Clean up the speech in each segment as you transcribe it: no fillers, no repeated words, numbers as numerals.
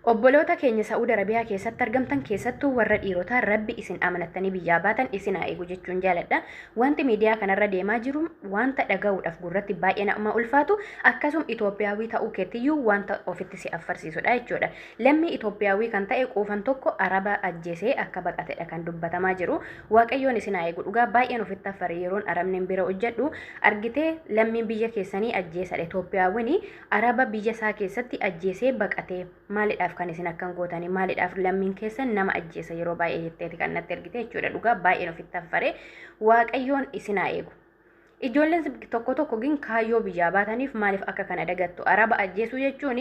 Obboloota keenya Sa'uud Arabiyaa keessatti argamtan, keessattuu warra dhiirotaa, Rabbi isin amanattanii biyyaa baatan isin haa eegu jechuun jaaladha. Wanti miidiyaa kanarra deemaa jiru wanta dhaga'uudhaaf gurratti baay'ee nama ulfaatu, akkasuma Itoophiyaawii ta'uu keettiyyuu wanta ofitti si affarsiisudha jechuudha. Lammii Itoophiyaawii kan ta'e quufan tokko Araba ajjeesee akka baqatedha kan dubbatamaa jiru. Waaqayyoon isin haa eegu, dhugaa baay'een ofitti affare yeroon Arabni bira hojjedhu argitee lammiin biyya keessanii ajjeesadha. Itoophiyaawwini Araba biyya isaa keessatti ajjeesee baqatee. Maalidhaaf kan isin akkan gootanii? Maalidhaaf lammiin keessan nama ajjeesa yeroo baay'ee jetteeti kan natti ergite jechuudha. Dhugaa baay'een ofitti affare. Waaqayyoon isin haa eegu. Ijoolleen tokko tokko gin kaayyoo biyyaa baataniif maaliif akka kana dagattu? Araba ajjeesuu jechuun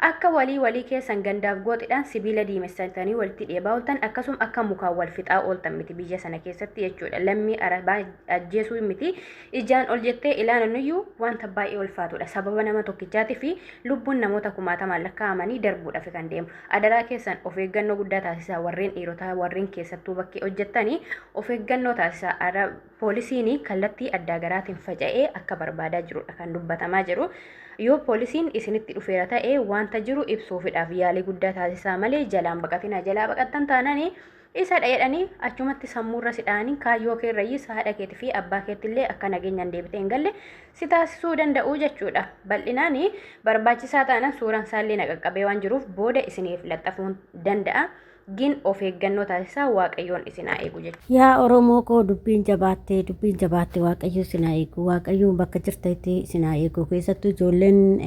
akka walii walii keessan gandaaf gooxidhaan sibiila diimessatanii walitti dheebaa ooltan, akkasuma akka mukaan wal fixaa ooltan miti biyya sana keessatti jechuudha. Lammii Arabaa ajjeesuu miti, ijaan ol jettee ilaaluun wanta baay'ee ulfaatudha. Sababa nama tokkichaatii fi lubbuun namoota kumaatamaan lakkaa'amanii darbuudhaaf kan deemu. Adaraa keessan, of eeggannoo guddaa taasisaa. Warreen dhiirotaa, warreen keessattuu bakkee hojjettanii, of eeggannoo taasisaa. Poolisiin kallattii addaa garaatiin faca'ee akka barbaadaa jirudha kan dubbatamaa jiru. Yoo poolisiin isinitti dhufeera ta'e, wanta jiru ibsuufidhaaf yaalii guddaa taasisaa malee jalaan baqatinaa. Jalaa baqattan taananii isa jedhanii achumatti sammuurra si dhahanii kaayyoo keerrayyis haadha keetii fi abbaa keettillee akka nageenyaan deebitee hin galle si taasisuu danda'u jechuudha. Bal'inaan barbaachisaa taanaan suuraan isaallee na qaqqabee waan jiruuf booda isiniif laxxafuu danda'a. Gin of eeggannoo taasisaa, Waaqayyoon isin haa eegu jechuudha. Yaa Oromoo koo, dubbiin jabaattee, dubbiin jabaatte. Waaqayyo isin haa eegu, Waaqayyoon bakka jirtanitti isin haa eegu. Keessattuu ijoolleen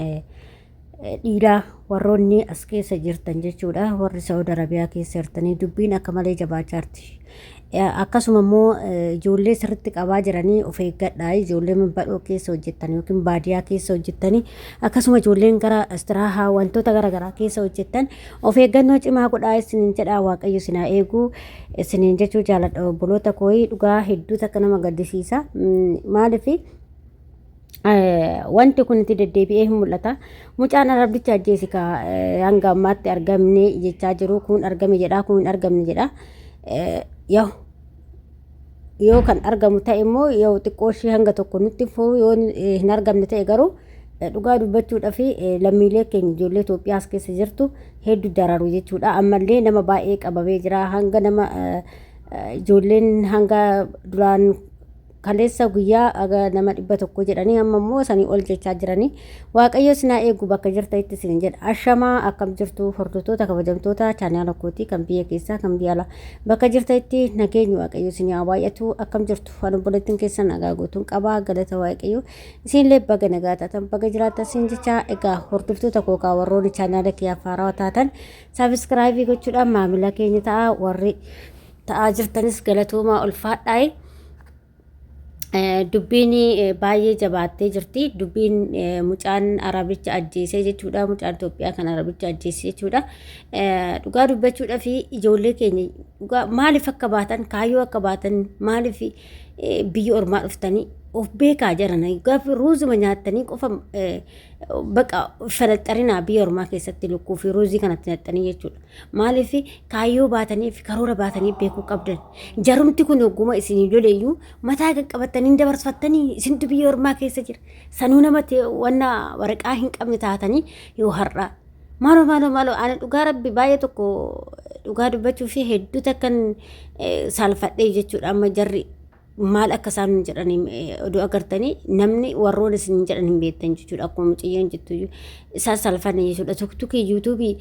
dhiiraa warroonni as keessa jirtan jechuudha, warri Saudi Arabiyaa keessa jirtanii, dubbiin akka malee jabaachaa jirti. Akkasuma immoo ijoollee sirriitti qabaa jiranii of eeggadhaa. Ijoollee badhoo keessa hojjettan yookiin baadiyyaa keessa hojjettanii, akkasuma ijoolleen gara istiraahaa wantoota garaagaraa keessa hojjettan, of eeggannoo cimaa godhaa isiniin jedhaa. Waaqayyo isin haa eegu isiniin jechuu jaaladha, obboloota kooyi. Dhugaa hedduu takka nama gaddisiisa. Maaliif wanti kun itti deddeebi'ee hin mul'ata? Mucaan Arabdicha ajjeesi ka hanga ammaatti argamne jechaa jiru. Kun argame jedha, kun hin argamne jedha. Yoo yoo kan argamu ta'e immoo yoo xiqqoo ishee hanga tokko nutti furu, yoo hin argamne ta'e garuu dhugaa dubbachuudhaa fi lammiilee keenya ijoollee Itoophiyaa as keessa jirtu hedduu dararu jechuudha. Ammallee nama baay'ee qabamee jira. Hanga nama ijoolleen hanga duraan kaleessa guyyaa aga nama 100 jedhanii, amma immoo sanii ol jechaa jiranii. Waaqayyo sinaa eegu bakka jirtanitti isin jedha. Ashamaa, akkam jirtu hordoftoota kabajamtoota chaanaala kootii, kan biyya keessaa, kan biyya alaa? Bakka jirtanitti nageenyi Waaqayyo isin haa baay'atu. Akkam jirtu? Ani obboleettiin keessan nagaa guutuun qabaa, galata Waaqayyo. Isinillee baga nagaa taatan, baga jiraattan isin jecha. Egaa hordoftoota kookaa, warroonni chaanaala kiyyaaf haarawaa taatan subscribe gochuudhaan maamila keenya ta'a. Warri ta'aa jirtanis galatoomaa, ulfaadhaa. Dubbiin baay'ee jabaattee jirti. Dubbiin mucaan Arabicha ajjeesee jechuudha. Mucaan Itoophiyaa kan Arabicha ajjeese jechuudha. Dhugaa dubbachuudhaa fi ijoollee keenya, dhugaa maaliif akka baatan, kaayyoo akka baatan, maaliif biyya ormaa dhuftanii of beekaa jiran. Gaafa ruuzuma nyaattanii qofa baqa falaxarinaa biyya ormaa keessatti lukkuu fi ruuzii kanatti nyattanii jechuudha. Maaliif kaayyoo baatanii fi karoora baatanii beekuu qabdan. Jarumti kun hogguma isinii loleeyyuu mataa qaqqabattanii dabarfattanii isintu biyya ormaa keessa jira. Sanuu nama wanna waraqaa hin qabne taatanii yoo har'a. Maaloo, maaloo, maaloo, ani dhugaa Rabbi baay'ee tokko dhugaa dubbachuu fi hedduu takkan saalfadhee jechuudha. Amma jarri maal akka isaan jedhanii oduu agartanii namni warroon isin jedhan hin beektan jechuudha. Akkuma mucayyoon jettu isaan salfanne jechuudha. Tiktookii, YouTubeii,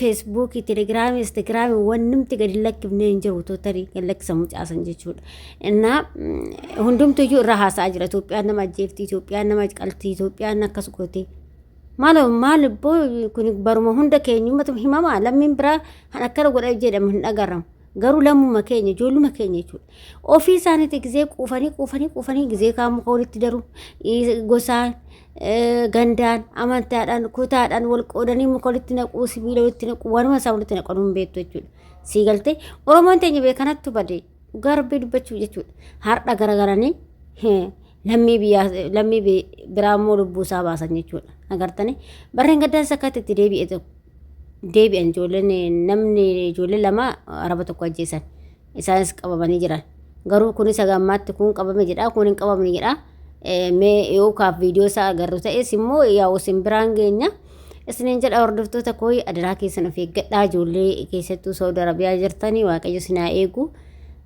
Facebookii, Telegramii, Instagramii wannumti gadi lakkifnee hin jiru, totally gadi lakkisan mucaasan jechuudha. Innaa hundumtu iyyuu irraa haasa'aa jira. Itoophiyaan nama ajjeefti, Itoophiyaan nama qalti, Itoophiyaan akkas goote. Maal maal ibboo, kun baruma hunda keenyumatu himamaa. Lammiin biraa kan akkana godha jedhamu hin dhagaramu. Garuu lammuma keenya, ijoolluma keenya jechuudha. Ofii isaaniitti gizee quufanii quufanii quufanii gizee kaan muka walitti daru, gosaan, gandaan, amantaadhaan, kutaadhaan wal qoodanii muka walitti naquu, sibiila walitti naquu, waanuma isaa walitti naqanuu hin beektu jechuudha. Sii galtee? Oromoon teenya beekanattu bade, dhugaa Rabbii dubbachuu jechuudha. Har'a garagaranii lammii biyyaa lammii biraa immoo lubbuu isaa baasan jechuudha. Agartanii, barreen gaddaas akkatti itti deebi'e tokko. Deebi'an ijoolleen, namni ijoollee lama Araba tokko ajjeesan, isaanis qabamanii jiran. Garuu kunis haga ammaatti kun qabame jedha, kun hin qabamne jedha. Mee yoo kaaf viidiyoo isaa agarru ta'es immoo yaa'u isin biraan geenya. Isiniin jedha hordoftoota koo adaraa keessan of eeggadhaa ijoollee keessattuu Saudi Arabiyaa jirtanii Waaqayyo isin haa eegu.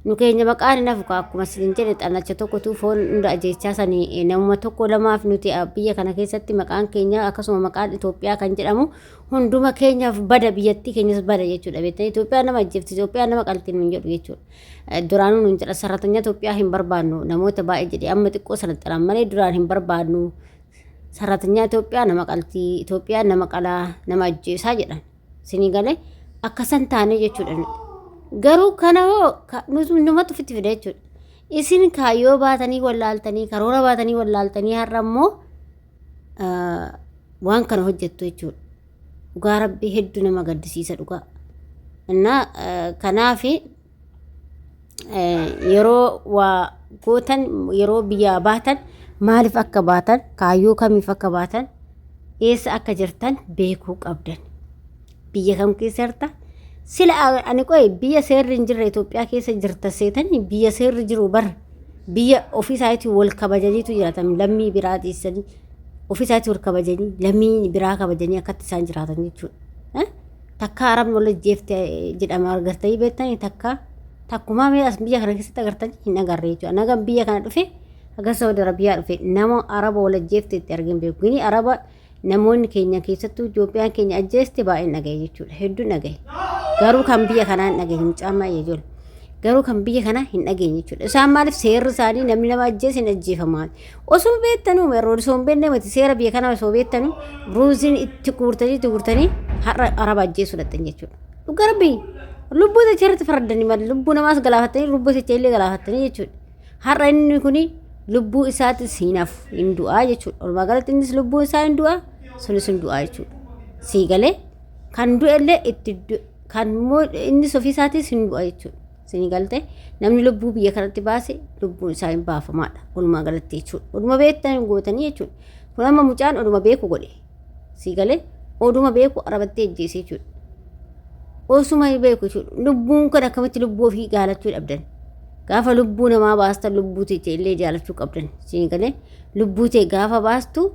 Nu keenya maqaan hin hafu akkuma isiniin jedhe xannacha tokkotu foon hunda ajjeechaa sanii namuma tokko lamaaf nuti biyya kana keessatti maqaan keenya akkasuma maqaan Itoophiyaa kan jedhamu hunduma keenyaaf bada biyyattii keenyas bada jechuudha. Beektanii Itoophiyaan nama ajjeefti Itoophiyaan nama qalti nuun jedhu jechuudha. Duraanuu nuun jedha sarratanya Itoophiyaa hin barbaannu namoota baay'ee jedhe amma xiqqoo sana xaran malee duraan hin barbaannu. Sarratanyaa Itoophiyaa nama qaltii Itoophiyaan nama qalaa nama ajjeesaa jedhan. Isinii galee akkasan taane jechuudha. Garuu kana hoo numatu ofitti fida jechuudha. Isin kaayyoo baatanii wallaaltanii karoora baatanii wallaaltanii har'a immoo waan kana hojjettu jechuudha. Dhugaa rabbii hedduu nama gaddisiisa dhugaa. Innaa kanaaf yeroo waa gootan yeroo biyyaa baatan maaliif akka baatan kaayyoo kamiif akka baatan eessa akka jirtan beekuu qabdan. Biyya kam keessa jirta? Sila ani qoye biyya seerri hin jirre Itoophiyaa keessa jirta seetanii biyya seerri jiru bar biyya ofii isaatii wal kabajaniitu jiraatan lammii biraa dhiisanii ofii isaatii wal kabajanii lammii biraa kabajanii akkatti isaan jiraatan jechuudha. Takka arabni wal ajjeefte jedhama agartanii beektanii takka takkumaa mee as biyya kana keessatti agartanii hin agarre jechuudha. Nagan biyya kana dhufe haga Saudi Arabiyaa dhufe nama araba wal ajjeefte itti argin beeku. Gini araba namoonni keenya keessattuu Itoophiyaan keenya ajjeeste baay'een dhagaye jechuudha. Hedduun dhagaye. Garuu kan biyya kanaa hin dhagaye mucaan baay'ee ijoollee. Garuu kan biyya kanaa hin dhageenye jechuudha. Isaan maaliif seerri isaanii namni nama ajjeese hin ajjeefamaa. Osoo beektanuu yeroo osoo hin beekne miti seera biyya kanaa osoo beektanuu ruuziin itti guurtanii itti guurtanii har'a araba ajjeesuu dhaqxan jechuudha. Dhugaa rabbii lubbuu techa irratti faraddanii malee lubbuu namaas galaafattanii lubbuu techa illee galaafattanii jechuudha. Har'a inni kuni lubbuu isaatis hin hafu hin du'aa jechuudha. Walumaa galatti innis lubbuun isaa hin du'aa sunis hin du'aa jechuudha. Sii galee kan du'e illee itti kan immoo innis ofii isaatis hin du'a jechuudha. Isin galte namni lubbuu biyya kanatti baase lubbuun isaa hin baafamaadha. Walumaa galatti jechuudha. Oduma beektan gootanii jechuudha. Kun amma mucaan oduma beeku godhe. Sii galee oduma beeku arabatti ajjeese jechuudha. Osuma beeku jechuudha. Lubbuun kan akkamitti lubbuu ofii jaalachuu dhabdan. Gaafa lubbuu namaa baastan lubbuu ta'e illee jaalachuu qabdan. Isin galee lubbuu ta'e gaafa baastu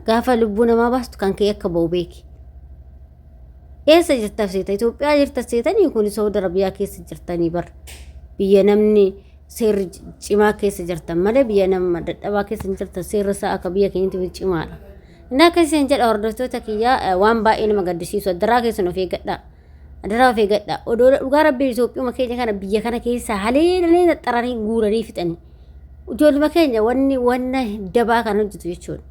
gaafa lubbuu namaa baastu kan kee akka ba'u beeki. Eessa jirta seeta? Itoophiyaa jirta seetanii kun Saudi Arabiyaa keessa jirtanii bar. Biyya namni seerri cimaa keessa jirtan malee biyya nama dadhabaa keessa hin jirtan seerri isaa akka biyya keenyatti cimaadha. Inni akka isin jedha hordoftoota kiyyaa waan baay'ee nama gaddisiisu addaraa keessan of eeggadhaa. Adaraa of eeggadhaa. Odoo dhugaa rabbii Itoophiyuma keenya kana biyya kana keessaa haleelanii xaxxaranii guuranii fixanii. Ijoolluma keenya wanni wanna dabaa kan hojjetu jechuudha.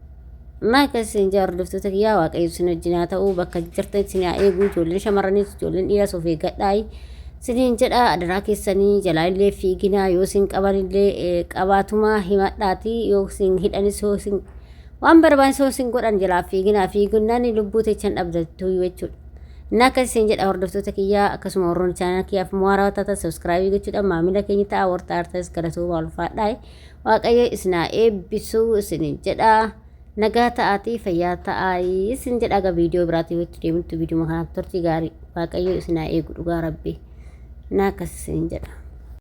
Amma akkas isin jaa hordoftoota kiyyaa waaqayyo isin wajjin haa ta'u bakka jirtan isin haa eegu ijoolleen shamarranis ijoolleen dhiiras of eeggadhaa. Isiniin jedha adaraa keessanii jalaa illee fiiginaa yoo isin qaban illee qabaatumaa himadhaati yoo isin hidhanis yoo isin waan barbaachisu yoo isin godhan jalaa fiiginaa fiigunnaan lubbuu teechan dhabdattu jechuudha. Inni akka isin jedha hordoftoota kiyyaa akkasuma warroonni chaanal kiyyaaf mooraa taatan subscribe gochuudhaan maamila keenya ta'a warra artas galatooma ulfaadhaa. Waaqayyo isin haa eebbisu isin jedha. Nagaa ta'aatii fayyaa ta'aa isin jedha aga viidiyoo biraatii walitti deemtu viidiyoo kanaaf turtii gaarii waaqayyo isin haa eegu dhugaa rabbi. Inni akkas isin jedha.